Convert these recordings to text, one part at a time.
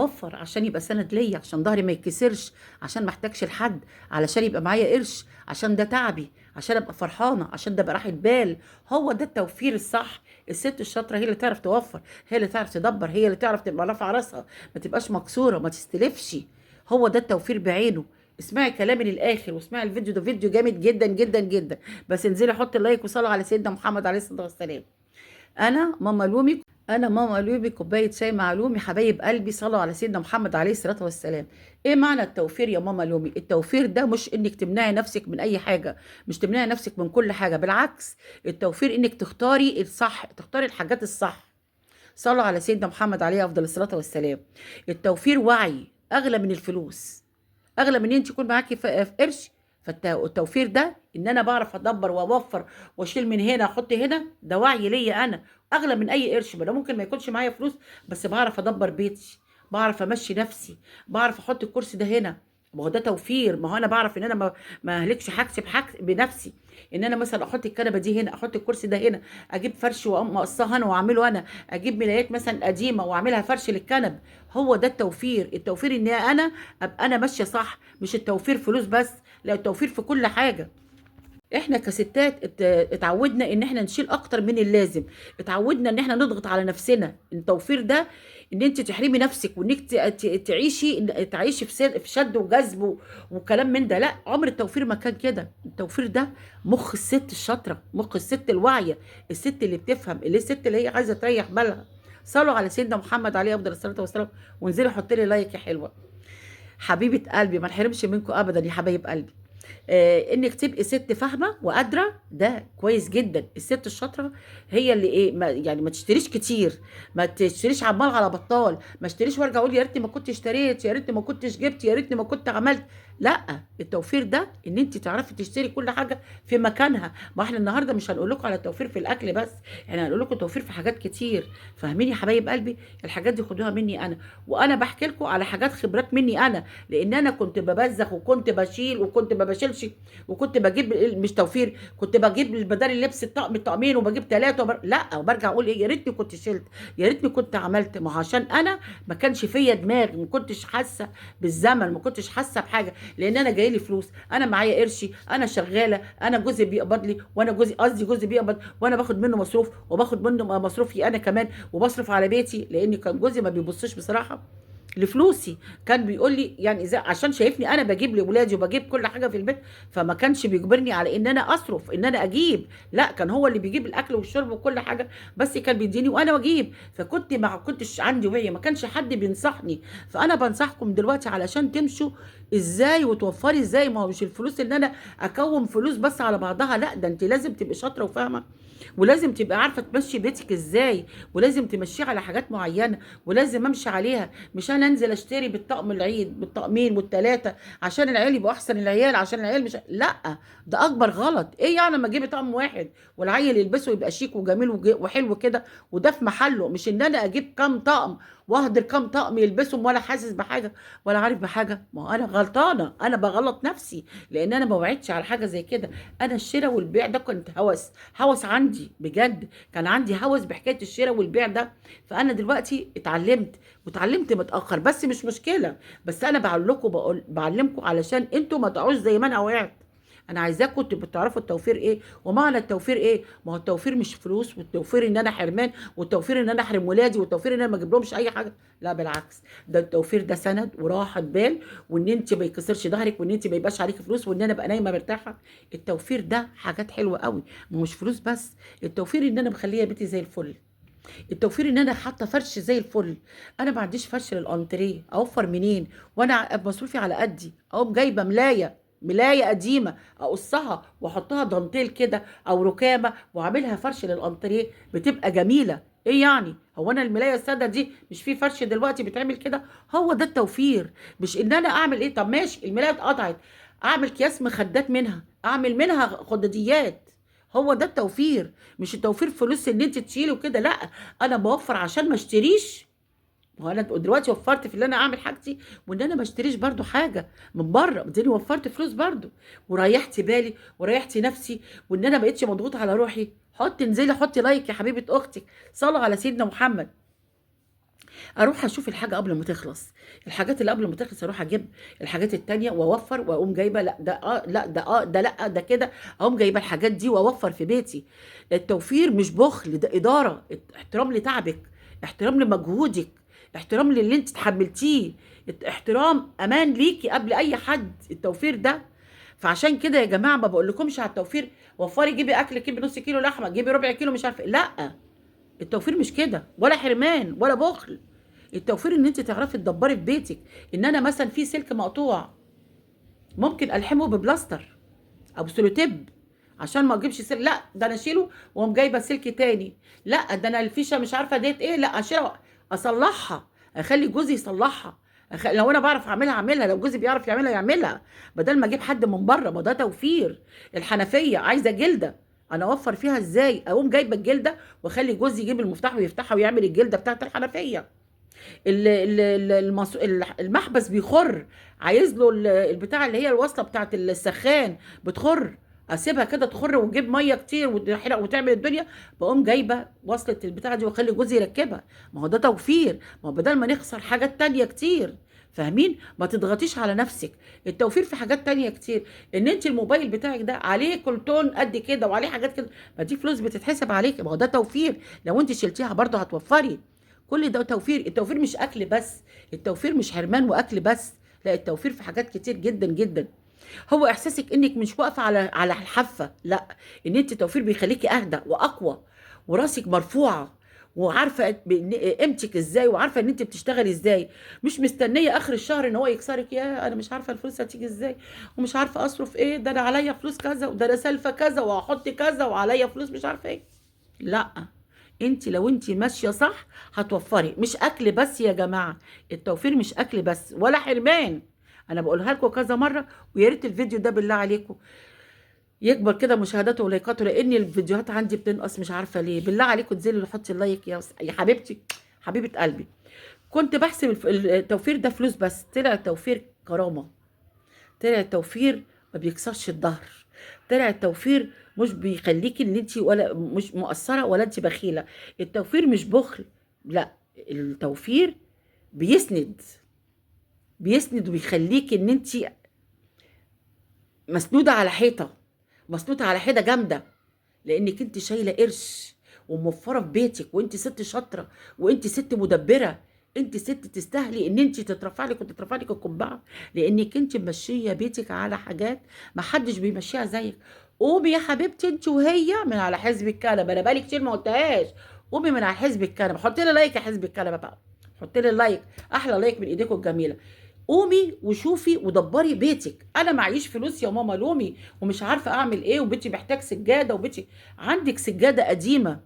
بوفر؟ عشان يبقى سند ليا، عشان ظهري ما يتكسرش، عشان ما احتاجش لحد، علشان يبقى معايا قرش، عشان ده تعبي، عشان ابقى فرحانة، عشان ده ابقى راحة بال. هو ده التوفير الصح. الست الشاطره هي اللي تعرف توفر، هي اللي تعرف تدبر، هي اللي تعرف تبقى رافعه راسها، ما تبقاش مكسورة، ما تستلفش. هو ده التوفير بعينه. اسمعي كلامي للاخر واسمعي الفيديو ده، فيديو جامد جدا جدا جدا. بس انزلي حطي like وصلوا على سيدنا محمد عليه الصلاة والسلام. انا ماما لومي، انا ماما لومي، كوباية شاي مع لومي. حبايب قلبي صلوا على سيدنا محمد عليه الصلاة والسلام. ايه معنى التوفير يا ماما لومي؟ التوفير ده مش انك تمنعي نفسك من اي حاجة، مش تمنعي نفسك من كل حاجة، بالعكس التوفير انك تختاري الصح، تختاري الحاجات الصح. صلوا على سيدنا محمد عليه افضل الصلاة والسلام. التوفير وعي، اغلى من الفلوس، اغلى من ان انت يكون معاكي في قرش. فالتوفير ده ان انا بعرف ادبر واوفر واشيل من هنا احط هنا، ده وعي ليا انا، اغلى من اي قرش. ما انا ممكن ما يكونش معايا فلوس، بس بعرف ادبر بيتي، بعرف امشي نفسي، بعرف احط الكرسي ده هنا. ما هو ده توفير. ما هو انا بعرف ان انا ما اهلكش حاجتي بنفسي، ان انا مثلا احط الكنبة دي هنا، احط الكرسي ده هنا، اجيب فرش واقوم اقصها انا واعمله انا، اجيب ملايات مثلا قديمة واعملها فرش للكنب. هو ده التوفير. التوفير ان انا ابقى انا ماشية صح، مش التوفير فلوس بس، لا التوفير في كل حاجة. احنا كستات اتعودنا ان احنا نشيل اكتر من اللازم، اتعودنا ان احنا نضغط على نفسنا. التوفير ده ان انت تحرمي نفسك وانك تعيشي في شد وجذب وكلام من ده. لا، عمر التوفير ما كان كده. التوفير ده مخ الست الشاطره، مخ الست الواعية، الست اللي بتفهم، اللي الست اللي هي عايزه تريح بالها. صلوا على سيدنا محمد عليه افضل الصلاة والسلام، وانزلي حطي لي like يا حلوة حبيبه قلبي، ما نحرمش منكم ابدا يا حبايب قلبي. انك تبقي ست فاهمه وقادرة، ده كويس جدا. الست الشاطره هي اللي ايه، ما يعني ما تشتريش كتير، ما تشتريش عمال على بطال، ما اشتريش وارجع اقول يا ريتني ما كنت اشتريت، يا ريتني ما كنتش جبت، يا ريتني ما كنت عملت. لا، التوفير ده ان انت تعرفي تشتري كل حاجة في مكانها. ما احنا النهارده مش هنقول لكم على التوفير في الاكل بس، احنا هنقول لكم توفير في حاجات كتير. فاهمين يا حبايب قلبي؟ الحاجات دي خدوها مني انا، وانا بحكي لكم على حاجات خبرات مني انا، لان انا كنت ببزخ وكنت بشيل وكنت ما بشيلش، وكنت بجيب مش توفير، كنت بجيب بدل اللبس الطقم الطقمين وبجيب 3 لا، وبرجع اقول ايه، يا ريتني كنت شلت، يا ريتني كنت عملت. ما عشان انا ما كانش فيا دماغ، ما كنتش حاسه بالزمن، ما كنتش حاسه بحاجة، لان انا جاي لي فلوس، انا معايا قرشي، انا شغالة، انا جوزي بيقبض لي، وانا جوزي قصدي جوزي بيقبض وانا باخد منه مصروف، وباخد منه مصروفي انا كمان، وبصرف على بيتي، لان كان جوزي ما بيبصش بصراحة لفلوسي، كان بيقول لي يعني اذا عشان شايفني انا بجيب لاولادي وبجيب كل حاجة في البيت، فما كانش بيجبرني على ان انا اصرف، ان انا اجيب، لا كان هو اللي بيجيب الاكل والشرب وكل حاجة، بس كان بيديني وانا بجيب. فكنت ما كنتش عندي وعي، ما كانش حد بينصحني. فانا بنصحكم دلوقتي علشان تمشوا ازاي وتوفري ازاي. ما هو مش الفلوس ان انا اكون فلوس بس على بعضها، لا، ده انت لازم تبقي شاطرة وفاهمه، ولازم تبقي عارفه تمشي بيتك ازاي، ولازم تمشيه على حاجات معينة، ولازم امشي عليها. مش انا انزل اشتري بالطقم العيد بالطقمين والثلاثة عشان العيال يبقوا احسن العيال، عشان العيال مش، لا ده اكبر غلط. ايه يعني لما اجيب طقم واحد والعيل يلبسه يبقى شيك وجميل وحلو كده وده في محله، مش ان انا اجيب كام طقم واهدر كام طقم يلبسهم ولا حاسس بحاجة ولا عارف بحاجة. ما هو انا غلطانة، انا بغلط نفسي، لان انا ما وعدتش على حاجة زي كده. انا الشراء والبيع ده كنت هوس عندي بجد، كان عندي هوس بحكاية الشراء والبيع ده. فانا دلوقتي اتعلمت، واتعلمت متاخر بس مش مشكلة، بس انا بعلمكم علشان انتوا ما تقعوش زي ما انا وقعت. انا عايزاكم تبقوا تعرفوا التوفير ايه، ومعنى التوفير ايه. ما هو التوفير مش فلوس، والتوفير ان انا حرمان، والتوفير ان انا احرم ولادي، والتوفير ان انا ما اجيب لهمش اي حاجة، لا بالعكس، ده التوفير ده سند وراحة بال، وان انت ما يكسرش ظهرك، وان انت ما يبقاش عليك فلوس، وان انا ابقى نايمة مرتاحة. التوفير ده حاجات حلوة قوي، ما هوش فلوس بس. التوفير ان انا مخليه بيتي زي الفل، التوفير ان انا حاطه فرش زي الفل، انا ما عنديش فرش للانتريه، اوفر منين وانا مصروفي على قدي؟ اقوم جايبه ملايه قديمة اقصها واحطها دانتيل كده او ركامه واعملها فرش للانتريه، بتبقى جميلة. ايه يعني هو انا الملايه السادة دي مش في فرش دلوقتي بيتعمل كده؟ هو ده التوفير، مش ان انا اعمل ايه. طب ماشي الملايه اتقطعت، اعمل اكياس مخدات منها، اعمل منها خداديات. هو ده التوفير، مش التوفير فلوس ان انت تشيلي وكده، لا انا بوفر عشان ما اشتريش. ما هو انا دلوقتي وفرت في اللي انا اعمل حاجتي، وان انا ما اشتريش برضو حاجة من بره، اديني وفرت فلوس برضو، وريحت بالي وريحت نفسي، وان انا ما بقتش مضغوطه على روحي. حطي انزلي حطي like يا حبيبه اختك، صلوا على سيدنا محمد. اروح اشوف الحاجة قبل ما تخلص، الحاجات اللي قبل ما تخلص اروح اجيب الحاجات التانية واوفر، واقوم جايبه لا ده لا ده ده لا ده كده، اقوم جايبه الحاجات دي واوفر في بيتي. التوفير مش بخل، ده ادارة، احترام لتعبك، احترام لمجهودك، احترام للي انت تحملتيه، احترام امان ليكي قبل اي حد، التوفير ده. فعشان كده يا جماعة ما بقولكمش على التوفير وفري، جيبي اكل، جيبي نص كيلو لحمه، جيبي ربع كيلو مش عارفه، لا، التوفير مش كده، ولا حرمان ولا بخل. التوفير ان انت تعرفي تدبري في بيتك. ان انا مثلا في سلك مقطوع ممكن الحمه ببلاستر او سولوتيب عشان ما اجيبش سلك، لا ده انا اشيله واقوم جايبه سلك تاني، لا ده انا الفيشه مش عارفه ديت ايه، لا اشيلها اصلحها، اخلي جوزي يصلحها، لو انا بعرف اعملها اعملها، لو جوزي بيعرف يعملها يعملها، بدل ما اجيب حد من بره. ما ده توفير. الحنفية عايزه جلده، انا اوفر فيها ازاي؟ اقوم جايبه الجلدة واخلي جوزي يجيب المفتاح ويفتحها ويعمل الجلدة بتاعت الحنفية. المحبس بيخر، عايز له البتاع اللي هي الوصلة بتاعت السخان بتخر، اسيبها كده تخر وتجيب مية كتير وتحرق وتعمل الدنيا، بقوم جايبه وصله البتاعه دي واخلي جوزي يركبها. ما هو ده توفير، ما هو بدل ما نخسر حاجات تانية كتير. فاهمين؟ ما تضغطيش على نفسك، التوفير في حاجات تانية كتير. ان انت الموبايل بتاعك ده عليه كلتون قد كده وعليه حاجات كده، ما دي فلوس بتتحسب عليك، ما هو ده توفير. لو انت شلتيها برضه هتوفري. كل ده توفير. التوفير مش اكل بس، التوفير مش حرمان واكل بس، لا، التوفير في حاجات كتير جدا جدا. هو احساسك انك مش واقفة على الحافة، لا، ان انت التوفير بيخليكي اهدى واقوى وراسك مرفوعة وعارفه قيمتك ازاي، وعارفه ان انت بتشتغلي ازاي، مش مستنيه اخر الشهر ان هو يكسرك، يا انا مش عارفه الفلوس هتيجي ازاي ومش عارفه اصرف ايه، ده انا عليا فلوس كذا وده انا سالفة كذا وهحط كذا وعليا فلوس مش عارفه ايه. لا، انت لو انت ماشية صح هتوفري. مش اكل بس يا جماعة، التوفير مش اكل بس ولا حرمان، انا بقولها لكم كذا مرة، ويا ريت الفيديو ده بالله عليكم يكبر كده مشاهداته ولايكاته، لان الفيديوهات عندي بتنقص مش عارفه ليه. بالله عليكم تنزلي وحطي ال like يا حبيبتي، حبيبه قلبي. كنت بحسب التوفير ده فلوس بس، طلع التوفير كرامة، طلع التوفير ما بيكسرش الظهر، طلع التوفير مش بيخليكي ان انت ولا مش مقصرة ولا انت بخيله. التوفير مش بخل، لا، التوفير بيسند، بيسند وبيخليكي ان انت مسنوده على حيطة، مسنوده على حيطة جامدة، لانك انت شايله قرش وموفره في بيتك، وانت ست شاطرة وانت ست مدبره، انت ست تستاهلي ان انت تترفع لك وتترفع لك القبعة، لانك انت ماشية بيتك على حاجات ما حدش بيمشيها زيك. قومي يا حبيبتي انت وهي من على حزب الكنبة، انا بقالي كتير ما قلتهاش، قومي من على حزب الكنبة، حطي لي like يا حزب الكنبة بقى، حطي لي like، احلى like من ايديكم الجميلة. قومي وشوفي ودبري بيتك. انا معيش فلوس يا ماما لومي ومش عارفه اعمل ايه، وبيتي محتاج سجادة، وبيتي عندك سجادة قديمة.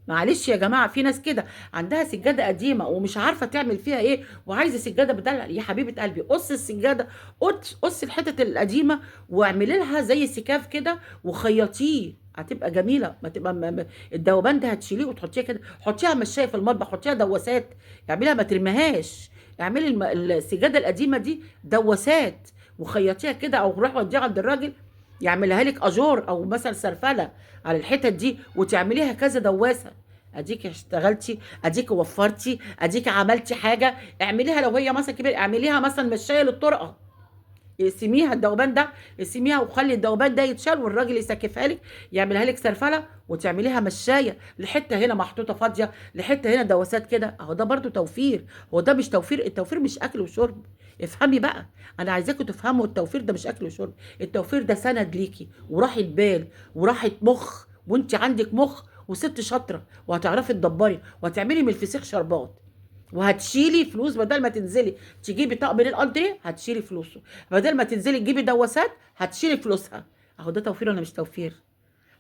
معلش يا جماعة، في ناس كده عندها سجادة قديمة ومش عارفه تعمل فيها ايه وعايزه سجادة بدلها. يا حبيبه قلبي، قص السجادة، قص الحتت القديمة واعملي لها زي سكاف كده وخيطيه، هتبقى جميلة. ما تبقى الدوبان ده هتشيليه وتحطيها كده، حطيها مشايه في المطبخ، حطيها دواسات، اعمليها ما ترميهاش، اعملي السجادة القديمة دي دواسات وخيطيها كده، او روحي وديها عند الراجل يعملها لك اجور او مثلا سرفله على الحتت دي وتعمليها كذا دواسه. اديك اشتغلتي، اديك وفرتي، اديك عملتي حاجة. اعمليها لو هي مثلا كبيرة، اعمليها مثلا مشايه للطرقه، اقسميها الدوبان ده، اقسميها وخلي الدوبان ده يتشال والراجل يسكفها لك، يعملها لك سرفله وتعمليها مشايه لحته هنا محطوطة فاضية، لحته هنا دواسات كده. اهو ده برضو توفير. هو ده مش توفير؟ التوفير مش اكل وشرب. افهمي بقى، انا عايزاكم تفهموا التوفير ده مش اكل وشرب، التوفير ده سند ليكي وراحة بال وراحة مخ، وانت عندك مخ وست شاطرة وهتعرفي تدبري وهتعملي من الفسيخ شربات، وهتشيلي فلوس. بدل ما تنزلي تجيبي طقم للانتريه هتشيلي فلوسه، بدل ما تنزلي تجيبي دواسات هتشيلي فلوسها. اهو ده توفير ولا مش توفير؟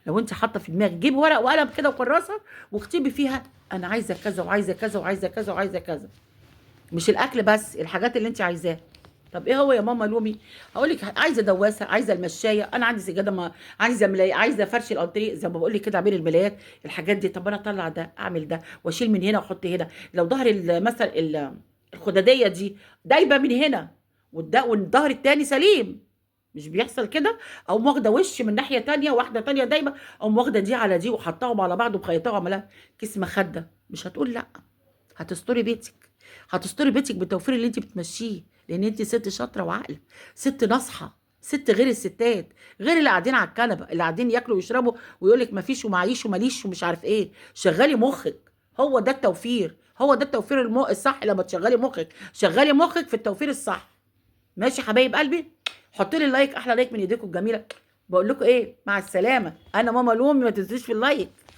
لو انت حاطه في دماغك جيبي ورق وقلم كده وكراسه واكتبي فيها انا عايزه كذا وعايزه كذا وعايزه كذا وعايزه كذا، مش الاكل بس، الحاجات اللي انت عايزاها. طب ايه هو يا ماما لومي؟ هقول لك عايزه دواسه، عايزه المشايه، انا عندي سجادة، ما عايزه ملايه، عايزه فرش الانتريه زي ما بقول لك كده، اعملي الملايات، الحاجات دي. طب انا اطلع ده، اعمل ده، واشيل من هنا واحط هنا. لو ظهر مثلا الخداديه دي دايبه من هنا والظهر التاني سليم، مش بيحصل كده؟ او واخده وش من ناحية تانية، واحدة تانية دايبه، او واخده دي على دي وحطاهم على بعض ومخيطاهم وعملها كيس مخده، مش هتقول لا، هتستري بيتك، هتستري بيتك بالتوفير اللي انت بتمشيه، لان انت ست شاطرة وعاقله، ست ناصحه، ست غير الستات، غير اللي قاعدين على الكنبة، اللي قاعدين ياكلوا ويشربوا ويقول لك مفيش ومعيش وماليش ومش عارف ايه. شغلي مخك، هو ده التوفير، هو ده التوفير الصح. لما تشغلي مخك، شغلي مخك في التوفير الصح. ماشي حبايب قلبي، حطوا لي ال like، احلى like من ايديكم الجميلة. بقول لكم ايه، مع السلامة. انا ماما لومي، ما تنسوش في ال like.